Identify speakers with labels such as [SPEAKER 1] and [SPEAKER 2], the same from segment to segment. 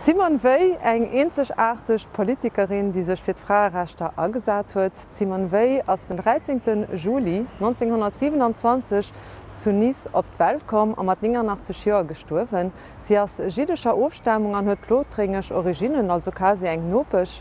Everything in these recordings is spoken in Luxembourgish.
[SPEAKER 1] D'Simone Veil, eng eenzegaarteg Politikerin, déi sech fir d'Fraerechter agesat huet. D'Simone Veil ass den 13 Juli 1927 zu Nice op d'Welt komm a mat 89 Joer gestuerwen. Si ass jiddescher Ofstamung an huet lothréngesch Originnen, also quasi eng Nopesch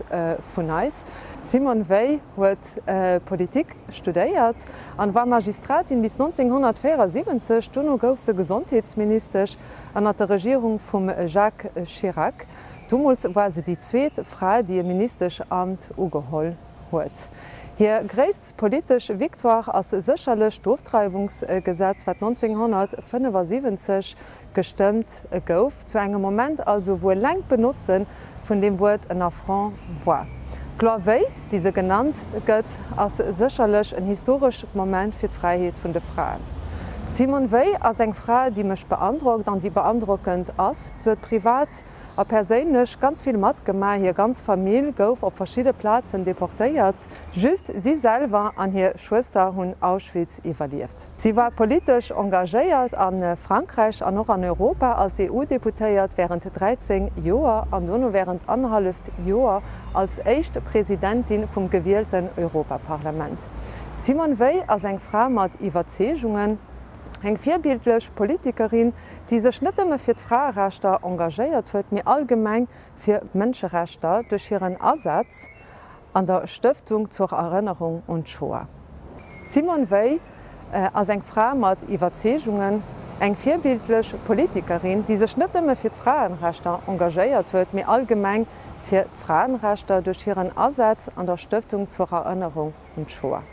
[SPEAKER 1] vun eis. D'Simone Veil huet Politik studéiert an war Magistratin bis 1974. Dono gouf se Gesondheetsministesch ënner der Regierung vum Jacques Chirac. Domols war se déi zweet Fra, déi e Ministeschamt ugeholl huet. Hir gréisst politesch Victoire ass sécherlech d'Ofdreiwungsgesetz, wat 1975 gestëmmt gouf, zu engem Moment also, wou eleng d'Benotze vun deem Wuert en Affront war. D'Loi Veil, wéi se genannt gëtt, ass sécherlech en historescht Moment fir d'Fräiheet vun de Fraen. D'Simone Veil ass eng Fra, déi mech beandrockt an déi beandrockend ass. Se huet privat a perséinlech ganz vill matgemaach. Hir ganz Famill gouf op verschidde Plazen deportéiert. Just si selwer an hir Schwëster hunn Auschwitz iwwerlieft. Si war politesch engagéiert a Frankräich an och an Europa als EU-Deputéiert wärend 13 Joer an dono wärend annerhalleft Joer als éischt Presidentin vum gewielten Europaparlament. D'Simone Veil ass eng Fra mat Iwwerzeegungen, eng virbildlech Politikerin, déi sech net nëmme fir d'Fraerechter engagéiert huet, mee allgemeng fir Mënscherechter duerch hiren Asaz An der Stëftung zur Erënnerung un d'Shoah. D'Simone Veil ass eng Fra mat Iwwerzeegungen, eng virbildlech Politikerin, déi sech net nëmme fir d'Fraenrechter engagéiert huet, mee allgemeng fir d'Fraenrechter duerch hiren Asaz an der Stëftung zur Erënnerung un d'Shoah.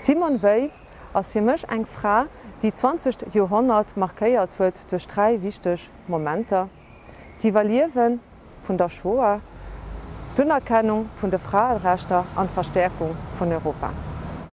[SPEAKER 1] D'Simone Veil ass fir mech eng Fra, déi d'zwanzegt Joerhonnert markéiert huet duerch 3 wichteg Momenter, d'Iwwerliewe vun der Shoah, d'Unerkennung vun de Fraerechter an d'Verstäerkung vun Europa.